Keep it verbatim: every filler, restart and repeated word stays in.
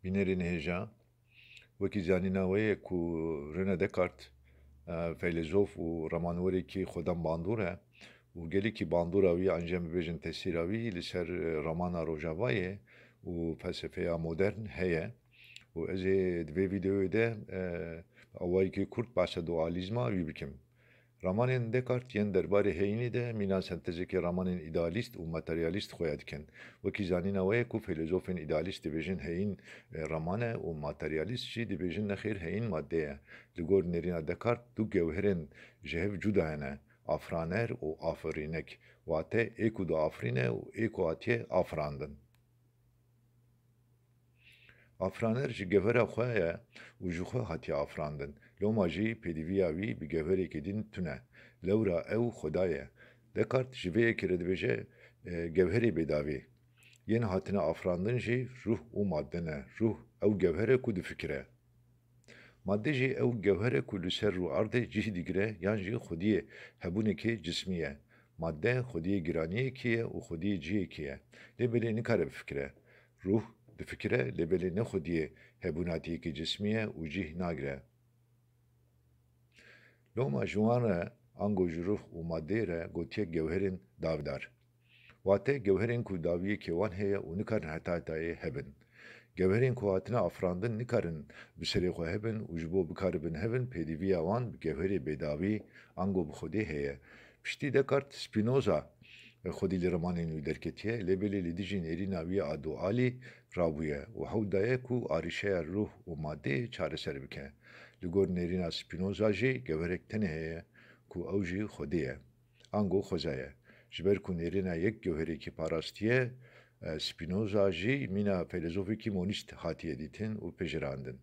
Bînerên hêja, wekî zanîna we ye ku René Descartes, e, feylezof û ramanwerekî xwedan bandor e û gelekî bandora wî an jî em bibêjin tesîra wî li ser, e, ramana Rojavayê û felsefeya modern heye û ez ê di vê vîdeoyê de, e, awayekî kurt behsa dualîzma wî bikim. Ramanên Descartes yên derbarê heyînê de mîna sentezekê ramanên îdealîst û materyalîst xuya dikin. Wekî zanîna we ye ku feylezofên îdealîst dibêjin heyîn, e, raman e û materyalîst jî dibêjin nexêr heyîn madde ye. Li gor nêrîna Descartes du gewherên ji hev cuda hene, afraner û afirînek, wate ê ku diafirîne û ê ku hatiye afirandin. Afraner ji gewhera xwe ye û ji xwe hatiye afirandin. Loma jî pêdiviya wî bi gewherekî din tune. Lewra ew Xweda ye. Descartes ji vê yekê re dibêje, e, gewherê bêdavî. Yên hatine afirandin jî ruh û madde ne. Ruh ew gewher e ku difikire. Madde jî ew gewher e ku li ser rû erdê cih digire yan jî xwediyê hebûnekê cismî ye. Madde xwediyê giraniyekê ye û xwediyê cihekê ye. Lê belê nikare bifikire. Ruh difikire, lê belê ne xwediyê hebûnatiyekê cismî ye û cih nagire. Loma ji wan re ango ji ruh û madeyê re gotiye gewherên davdar. Wate gewherên ku dawiyekê wan heye û nikarin heta hetayê hebin. Gewherên ku hatine afirandin nikarin bi serê xwe hebin û ji bo bikaribin hebin, pêdiviya wan bi gewherê bêdawî ango bi Xwedê heye. Piştî Descartes, Spinoza xwedî li ramanên wî derketiye, lê belê li dijî nêrîna wî a dualî rabûye û hewl daye ku arîşeya ruh û madeyê çareser bike. Li gor nêrîna Spinoza jî gewherek tenê heye ku ew jî Xwedê ye. Ango xweza ye. Ji ber ku nêrîna yek gewherekî parastiye, e, Spinoza jî mîna feylezofekî monîst hatiye dîtin û pejirandin.